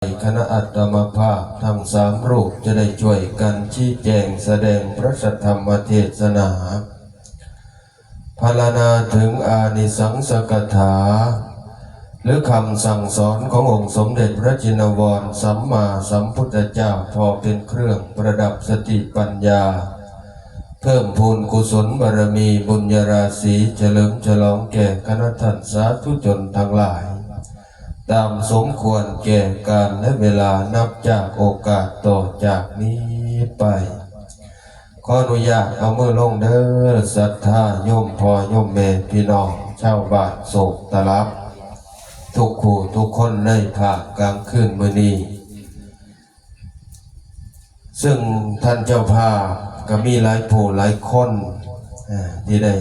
ຄະນະອັດຕະມະພາບທັງສາມຮູບຈະໄດ້ຊ່ວຍກັນຊີ້ແຈງສະແດງພະສັດທຳມະເທດສະໜາ ພັນລະນາເຖິງອານິສັງສະກະຖາ ຫຼື ຄຳສັ່ງສອນຂອງອົງສົມເດັດພະຈິນນະວອນສຳມາສຳພຸດທະເຈົ້າ ພໍເປັນເຄື່ອງປະດັບສະຕິປັນຍາ ເພີ່ມພູນກຸສົນບາລະມີບຸນຍາລາສີ ສະເຫຼີມສະຫຼອງແກ່ຄະນະທ່ານສາທຸຊົນທັງຫຼາຍ ຕາມສົມຄວນແກ່ການແລະເວລາ ນັບຈາກໂອກາດຕໍ່ຈາກນີ້ໄປ. ຂໍອະນຸຍາດເອົາມືລົງເດີ ສັດທາໂຍມພໍ່ໂຍມແມ່ພີ່ນ້ອງຊາວບ້ານໂສກຕະຫຼັບ ທຸກຜູ້ທຸກຄົນໃນພາກກາງຄືນມື້ນີ້ ເຊິ່ງທ່ານເຈົ້າພາບກໍມີຫຼາຍຜູ້ຫຼາຍຄົນ ເອີ ທີ່ໄດ້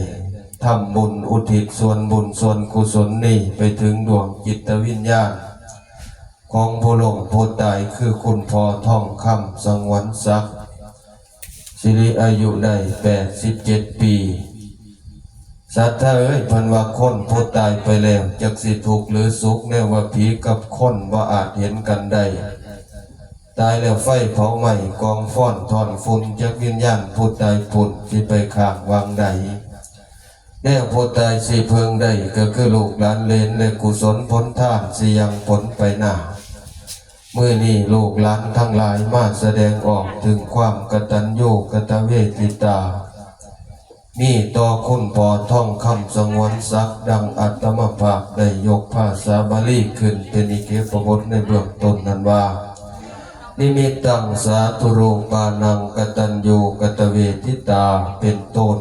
ທຳບຸນອຸທິດສ່ວນບຸນສ່ວນກຸສົນນີ້ໄປເຖິງດວງຈິດຕະວິນຍານຂອງຜູ້ລ່ວງຜູ້ຕາຍ ຄືຄຸນພໍ່ທອງຄຳ ສະຫງວນສັກ ສິລິອາຍຸໄດ້ແປດສິບເຈັດປີ. ສັດທາເອີຍ ເພິ່ນວ່າຄົນຜູ້ຕາຍໄປແລ້ວ ຈັກຊິທຸກຫຼືສຸກ ແນວວ່າຜີກັບຄົນບໍ່ອາດເຫັນກັນໄດ້. ຕາຍແລ້ວໄຟເຜົາໄໝ້ ກອງຟອນທ້ອນຝຸ່ນ ຈັກວິນຍານຜູ້ຕາຍພຸ້ນ ຊິໄປຄ້າງຫວ່າງໃດ. ແນວຜູ້ຕາຍຊິເພິ່ງໄດ້ ກໍຄືລູກຫຼານເລນ ແລະ ກຸສົນຜົນທານຊິຍັງຜົນໄປໜ້າ. ມື້ນີ້ລູກຫຼານທັງຫຼາຍມາສະແດງອອກເຖິງຄວາມກະຕັນຍູກະຕະເວທິຕາ ມີຕໍ່ຄຸນພໍ່ທອງຄຳສະຫງວນສັກ ດັ່ງອາດຕະມະພາບໄດ້ຍົກພາສາບາລີຂຶ້ນເປັນອິເກປະບົດໃນເບື້ອງຕົ້ນນັ້ນວ່າ ນິມິດຕັງສາທຸໂລການັງ ກະຕັນຍູກະຕະເວທິຕາ ເປັນຕົ້ນ.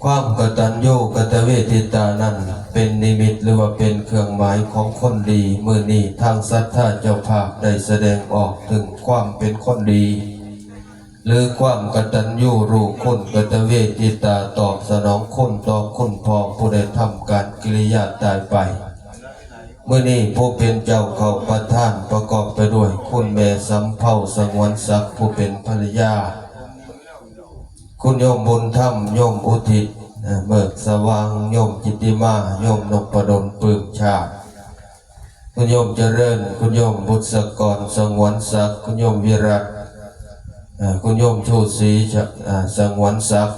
ຄວາມກະຕັນຍູກະຕະເວທິຕານັ້ນເປັນນິມິດ ຫຼືວ່າເປັນເຄື່ອງໝາຍຂອງຄົນດີ. ມື້ນີ້ທາງສັດທາເຈົ້າພາບໄດ້ສະແດງອອກເຖິງຄວາມເປັນຄົນດີ ຫຼື ຄວາມກະຕັນຍູຮູ້ຄຸນກະຕະເວທິຕາ ຕອບສະໜອງຄຸນຕໍ່ຄຸນພໍ່ຜູ້ໄດ້ທຳການກິລິຍາຕາຍໄປ. ມື້ນີ້ຜູ້ເປັນເຈົ້າເຂົ້າປະທານປະກອບໄປດ້ວຍຄຸນແມ່ສຳເພົາ ສະຫງວນສັກ ຜູ້ເປັນພັນລະຍາ, ຄຸນໂຍມບຸນທຳ, ໂຍມອຸທິດ, ເອີ ເມີກສະຫວ່າງ, ໂຍມຈິດຕິມາ, ໂຍມນົບປະດົນ ປຶ້ມຊາດ, ຄຸນໂຍມຈະເລີນ, ຄຸນໂຍມບຸດສະກອນ ສະຫງວນສັກ, ຄຸນໂຍມວິລັດ, ເອີ ຄຸນໂຍມຊູສີ ສະ ເອີ ສະຫງວນສັກ,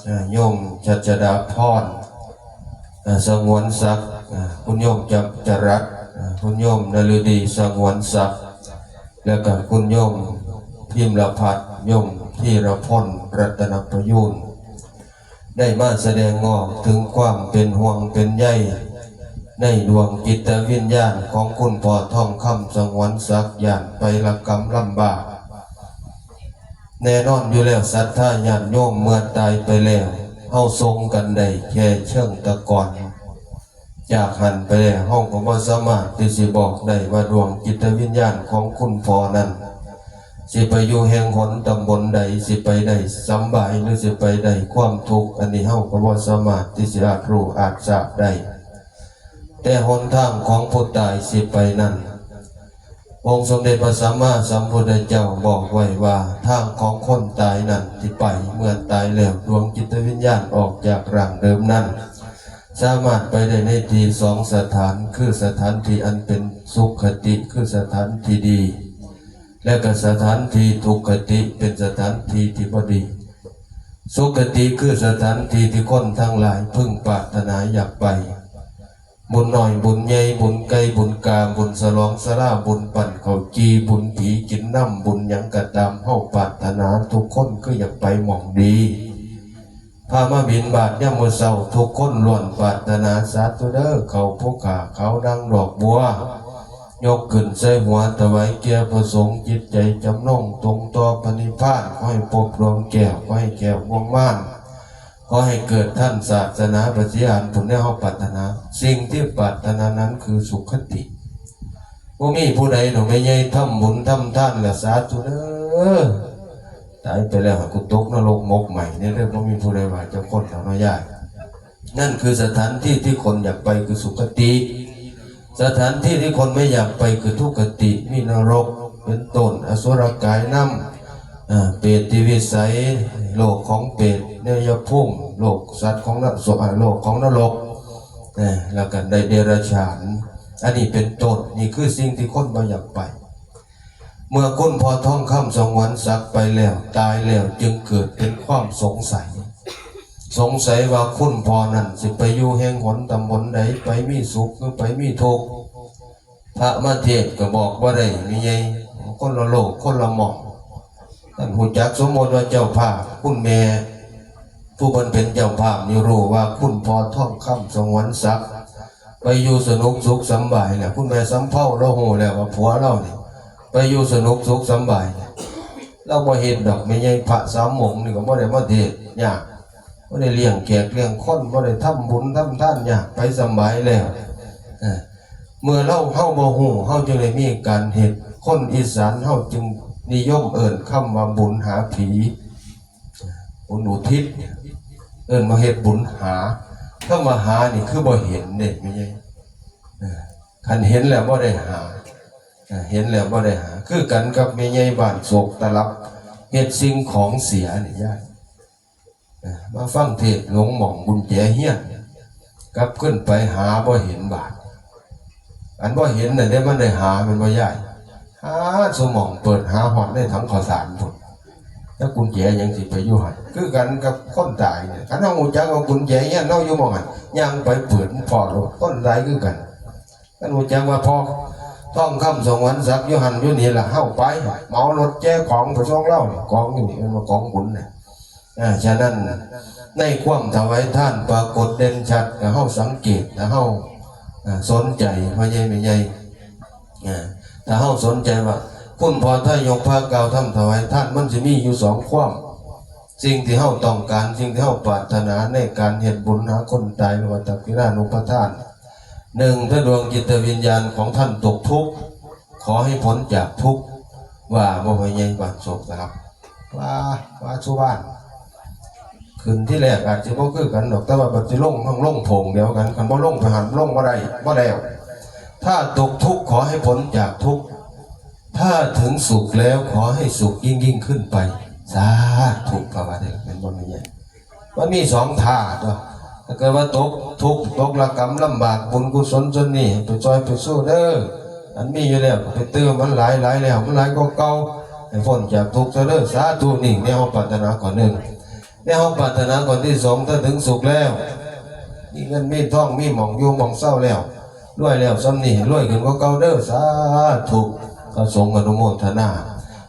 ເອີ ໂຍມຊັດຈະດາພອນ ເອີ ສະຫງວນສັກ, ເອີ ຄຸນໂຍມຈຳ ຈະລັດ, ເອີ ຄຸນໂຍມນະລືດີ ສະຫງວນສັກ ແລະກະຄຸນໂຍມພິມລະພັດ, ໂຍມທີລະພົນ ລັດຕະນະປະຍູນ ໄດ້ມາສະແດງອອກເຖິງຄວາມເປັນຫ່ວງເປັນໃຍໃນດວງຈິດຕະວິນຍານຂອງຄຸນພໍ່ທອງຄຳ ສະຫງວນສັກ ຢ້ານໄປລະກຳລຳບາກ. ແນ່ນອນຢູ່ແລ້ວ ສັດທາຍາດໂຍມເມື່ອຕາຍໄປແລ້ວ ເຮົາສົ່ງກັນໄດ້ແຄ່ເຊີງຕະກອນ. ຈາກຫັ້ນໄປແລ້ວ ເຮົາກໍບໍ່ສາມາດທີ່ຊິບອກໄດ້ວ່າດວງຈິດຕະວິນຍານຂອງຄຸນພໍ່ນັ້ນ ຊິໄປຢູ່ແຫ່ງຫົນຕຳບົນໃດ, ຊິໄປໄດ້ສຳບາຍ ຫຼື ຊິໄປໄດ້ຄວາມທຸກ, ອັນນີ້ເຮົາກໍບໍ່ສາມາດທີ່ຊິອາດຮູ້ອາດຊາບໄດ້. ແຕ່ຫົນທາງຂອງຜູ້ຕາຍຊິໄປນັ້ນ ອົງສົມເດັດພະສຳມາສຳພຸດທະເຈົ້າບອກໄວ້ວ່າ ທາງຂອງຄົນຕາຍນັ້ນທີ່ໄປເມື່ອຕາຍແລ້ວ ດວງຈິດຕະວິນຍານອອກຈາກຮ່າງເດີມນັ້ນ ສາມາດໄປໄດ້ໃນທີ່ສອງສະຖານ ຄືສະຖານທີ່ອັນເປັນສຸຄະຕິ ຄືສະຖານທີ່ດີ ແລະກະສະຖານທີ່ທຸກຄະຕິ ເປັນສະຖານທີ່ທີ່ບໍ່ດີ. ສຸຄະຕິຄືສະຖານທີ່ທີ່ຄົນທັງຫຼາຍເພິ່ງປາດຖະໜາຢາກໄປ. ບຸນນ້ອຍບຸນໃຫຍ່ ບຸນໄກບຸນກາ ບຸນສະຫຼອງສະລາ ບຸນປັ້ນເຂົ້າຈີ່ ບຸນຜີກິນນ້ຳ ບຸນຫຍັງກະຕາມ ເຮົາປາດຖະໜາທຸກຄົນຄືຢາກໄປໝ່ອງດີ. ພາມາບິນບາດຍາມມື້ເຊົ້າ ທຸກຄົນລ້ວນປາດຖະໜາ ສາທຸເດີ ເຂົ້າພູຂາຂາວດັ່ງດອກບົວ ຍົກຂຶ້ນໃສ່ຫົວ ຖວາຍແກ່ພະສົງ ຈິດໃຈຈຳນົງຕົງຕໍ່ພະນິບພານ ຂໍໃຫ້ພົບດວງແກ້ວ ຂໍໃຫ້ແກ້ວງວງວານ ຂໍໃຫ້ເກີດທັນສາສະໜາປະຕິຫານ ພຸ້ນແນວເຮົາປາດຖະໜາ. ສິ່ງທີ່ປາດຖະໜານັ້ນຄືສຸຄະຕິ. ບໍ່ມີຜູ້ໃດດອກແມ່ໃຫຍ່ທຳບຸນທຳທານແລ້ວ ສາທຸເດີ ຕາຍໄປແລ້ວໃຫ້ກູຕົກນະລົກໝົກໄໝ້ແດ່ເດີ. ບໍ່ມີຜູ້ໃດວ່າຈັກຄົນດອກເນາະຍາຍ. ນັ້ນຄືສະຖານທີ່ທີ່ຄົນຢາກໄປຄືສຸຄະຕິ. ສະຖານທີ່ທີ່ຄົນບໍ່ຢາກໄປຄືທຸກຄະຕິ ມີນະລົກເປັນຕົ້ນ ອະສຸລະກາຍນຳ ເອີ ເປດຕິວິໄສ ໂລກຂອງເປດ ເນຍຍະພູມ ໂລກສັດຂອງນະ ໂລກຂອງນະລົກ ເອີ ແລ້ວກໍໄດ້ເດຍລະສານ ອັນນີ້ເປັນຕົ້ນ ນີ້ຄືສິ່ງທີ່ຄົນບໍ່ຢາກໄປ. ເມື່ອຄຸນພໍ່ທອງຄຳສະຫງວນສັກໄປແລ້ວ ຕາຍແລ້ວ ຈຶ່ງເກີດເປັນຄວາມສົງໄສ ສົງໄສວ່າຄຸນພໍ່ນັ້ນຊິໄປຢູ່ແຫ່ງຫົນຕຳບົນໃດ ໄປມີສຸກ ຫຼື ໄປມີທຸກ. ພະມາເທດກໍບອກບໍ່ໄດ້ ແມ່ໃຫຍ່ ຄົນລະໂລກຄົນລະໝ່ອງ. ທ່ານຮູ້ຈັກ ສົມມຸດວ່າເຈົ້າພາບ ຄຸນແມ່ຜູ້ເພິ່ນເປັນເຈົ້າພາບນີ້ ຮູ້ວ່າຄຸນພໍ່ທອງຄຳສະຫງວນສັກໄປຢູ່ສະໜຸກສຸກສຳບາຍແລ້ວ ຄຸນແມ່ສຳເພົາລາວຮູ້ແລ້ວວ່າຜົວລາວນີ້ໄປຢູ່ສະໜຸກສຸກສຳບາຍ ລາວບໍ່ເຮັດດອກ ແມ່ໃຫຍ່ ພະສາມອົງນີ້ກໍບໍ່ໄດ້ມາເທດຍາກ ບໍ່ໄດ້ລ້ຽງແຂກລ້ຽງຄົນ ບໍ່ໄດ້ທຳບຸນທຳທານຍາກ ໄປສຳບາຍແລ້ວ. ເອີ ເມື່ອເຮົາ ເຮົາບໍ່ຮູ້ ເຮົາຈຶ່ງໄດ້ມີການເຮັດ. ຄົນອີສານເຮົາຈຶ່ງນິຍົມເອີ້ນຄຳວ່າບຸນຫາຜີ ບຸນອຸທິດ ເອີ້ນວ່າເຮັດບຸນຫາ. ຄຳວ່າຫານີ້ຄືບໍ່ເຫັນເດ້ ແມ່ນຫຍັງ? ເອີ ຄັນເຫັນແລ້ວບໍ່ໄດ້ຫາ ເອີ ເຫັນແລ້ວບໍ່ໄດ້ຫາ. ຄືກັນກັບແມ່ໃຫຍ່ບ້ານໂສກຕະຫຼັບ ເຮັດສິ່ງຂອງເສຍນີ້ ຍາຍ. ເອີ ມາຟັງເທດ ຫຼົງໝ່ອງກຸນແຈຮຽນ ກັບຂຶ້ນໄປຫາບໍ່ເຫັນບາດ. ອັນບໍ່ເຫັນນັ້ນເດ້ ມັນໄດ້ຫາແມ່ນບໍ່ຍາຍ? ຫາສູ່ໝ່ອງ ເປີດຫາຮອດໃນຖັງເຂົ້າສານພຸ້ນ ແລ້ວກຸນແຈຫຍັງຊິໄປຢູ່ຫັ້ນ? ຄືກັນກັບຄົນຕາຍນີ້ ຄັນເຮົາຮູ້ຈັກວ່າກຸນແຈຮຽນເຮົາຢູ່ໝ່ອງຫັ້ນ ຍ່າງໄປເປີດມັນພໍ້ໂລດ. ຄົນຕາຍຄືກັນ ຄັນຮູ້ຈັກວ່າພໍ່ທອງຄຳສະຫງວນສັກຢູ່ຫັ້ນຢູ່ນີ້ລະ ເຮົາໄປ ເໝົາລົດແຈຂອງໄປສົ່ງລາວນີ້ ຂອງຢູ່ນີ້ ເອີ້ນວ່າຂອງບຸນນະ. ເອີ ສະນັ້ນ ໃນຄວາມຖວາຍທານປາກົດເດັ່ນຊັດ ຖ້າເຮົາສັງເກດ ຖ້າເຮົາ ເອີ ສົນໃຈ ພໍ່ໃຫຍ່ແມ່ໃຫຍ່ ເອີ ຖ້າເຮົາສົນໃຈວ່າ ຄຸນພໍ່ທາຍົກພາກ່າວທຳຖວາຍທານ ມັນຊິມີຢູ່ສອງຄວາມ ສິ່ງທີ່ເຮົາຕ້ອງການ ສິ່ງທີ່ເຮົາປາດຖະໜາໃນການເຮັດບຸນຫາຄົນຕາຍ ຫຼືວ່າທັກຂິລານຸປະທານ. ໜຶ່ງ ຖ້າດວງຈິດຕະວິນຍານຂອງທ່ານຕົກທຸກ ຂໍໃຫ້ພົ້ນຈາກທຸກ ວ່າບໍ່ ພໍ່ໃຫຍ່ບ້ານໂສກຕະຫຼັບ ວ່າ ວ່າສຸບານ. ຂຶ້ນທີແລກອາດຊິບໍ່ຄືກັນດອກ ແຕ່ວ່າບັດຊິລົງ ມັນລົງໂພງດຽວກັນ ຄັນບໍ່ລົງໄປຫັ້ນ ລົງບໍ່ໄດ້ ບໍ່ແລ້ວ. ຖ້າຕົກທຸກ ຂໍໃຫ້ພົ້ນຈາກທຸກ ຖ້າເຖິງສຸກແລ້ວ ຂໍໃຫ້ສຸກຍິ່ງໆຂຶ້ນໄປ ສາທຸ ເພິ່ນວ່າເດ້ ແມ່ນບໍ່ແມ່ໃຫຍ່? ມັນມີສອງທ່າຕົວະ ຖ້າເກີດວ່າຕົກທຸກ ຕົກລະກຳລຳບາກ ບຸນກຸສົນສ່ວນນີ້ ໃຫ້ໄປຊ່ອຍໄປຊູເດີ ອັນມີຢູ່ແລ້ວກໍໄປຕື່ມ ມັນຫຼາຍ ຫຼາຍແລ້ວ ມັນຫຼາຍກວ່າເກົ່າ ໃຫ້ພົ້ນຈາກທຸກຊະເດີ ສາທຸ. ນີ້ແນວເຮົາປາດຖະໜາຂໍ້ໜຶ່ງ. ແນວເຮົາປາດຖະໜາຂໍ້ທີສອງ ຖ້າເຖິງສຸກແລ້ວ ມີເງິນມີທອງ ມີໝ່ອງຢູ່ໝ່ອງເຊົາແລ້ວ ລວຍແລ້ວ ສ່ຳນີ້ໃຫ້ລວຍຂຶ້ນກວ່າເກົ່າເດີ ສາທຸ. ພະສົງອະນຸໂມທະນາ.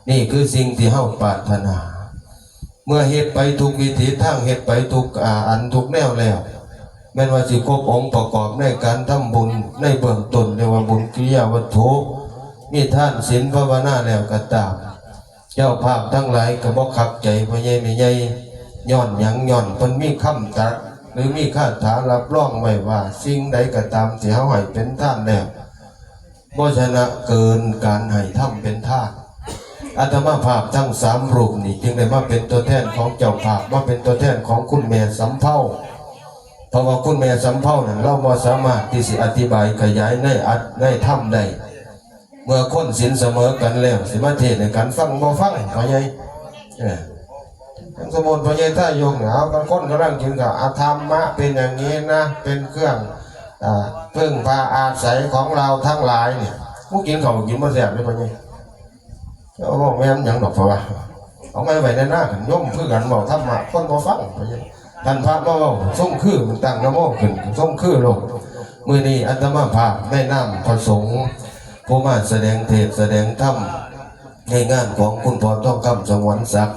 ນີ້ຄືສິ່ງທີ່ເຮົາປາດຖະໜາ. ເມື່ອເຮັດໄປທຸກວິຖີທາງ ເຮັດໄປທຸກ ອາ ອັນທຸກແນວແລ້ວ ແມ່ນວ່າຊິຄົບອົງປະກອບໃນການທຳບຸນໃນເບື້ອງຕົ້ນ ເອີ້ນວ່າບຸນກິລິຍາວັດຖຸ ມີທານ ສິນ ພາວະນາແລ້ວກໍຕາມ ເຈົ້າພາບທັງຫຼາຍກໍບໍ່ຄັກໃຈພໍ່ໃຫຍ່ແມ່ໃຫຍ່. ຍ້ອນຫຍັງ? ຍ້ອນເພິ່ນມີຄຳຕະ ຫຼື ມີຄາຖາຮັບຮອງໄວ້ວ່າ ສິ່ງໃດກໍຕາມທີ່ເຮົາໃຫ້ເປັນທານແລ້ວ ບໍ່ຊະນະເກີນການໃຫ້ທຳເປັນທານ. ອາດຕະມາພາບທັງສາມຮູບນີ້ ຈຶ່ງໄດ້ມາເປັນຕົວແທນຂອງເຈົ້າພາບ ມາເປັນຕົວແທນຂອງຄຸນແມ່ສຳເພົາ. ເພາະວ່າຄຸນແມ່ສຳເພົານັ້ນ ລາວບໍ່ສາມາດທີ່ຊິອະທິບາຍຂະຫຍາຍໃນອັດ ໃນທຳໄດ້. ເມື່ອຄົນສິນສະເໝີກັນແລ້ວ ຊິມາເທດໃຫ້ກັນຟັງບໍ່ຟັງ ພໍ່ໃຫຍ່? ເອີ ສົມມຸດພໍ່ໃຫຍ່ທາຍົກນີ້ ເອົາ ຄັນຄົນກຳລັງກິນເຂົ້າ ອະທຳມະເປັນຢ່າງນີ້ນະ ເປັນເຄື່ອງ ອາ ເພິ່ງພາອາໄສຂອງລາວທັງຫຼາຍນີ້ ຜູ້ກິນເຂົ້າກິນບໍ່ແຊບເດ້ພໍ່ໃຫຍ່. ເຈົ້າເວົ້າແມ່ນຫຍັງດອກ ເພາະວ່າເອົາໄວ້ໄວ້ໃນໜ້າກັນ ໂຍມຄືກັນ ເວົ້າທຳມະຄົນບໍ່ຟັງ. ທ່ານພະມາເວົ້າຊົງຄື ມັນຕັ້ງນະໂມຂຶ້ນຊົງຄືໂລດ. ມື້ນີ້ອາດຕະມາພາບໃນນາມພະສົງ ຜູ້ມາສະແດງເທດສະແດງທຳໃນງານຂອງຄຸນພໍ່ທອງຄຳສະຫງວນສັກ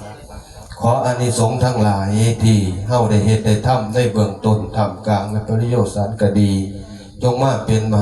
ຂໍອານິສົງທັງຫຼາຍທີ່ເຮົາໄດ້ເຮັດໄດ້ທຳໃນເບື້ອງຕົ້ນ ທ່າມກາງ ແລະ ປະລິໂຍສານກະດີ ຈົ່ງມາເປັນມະຫາ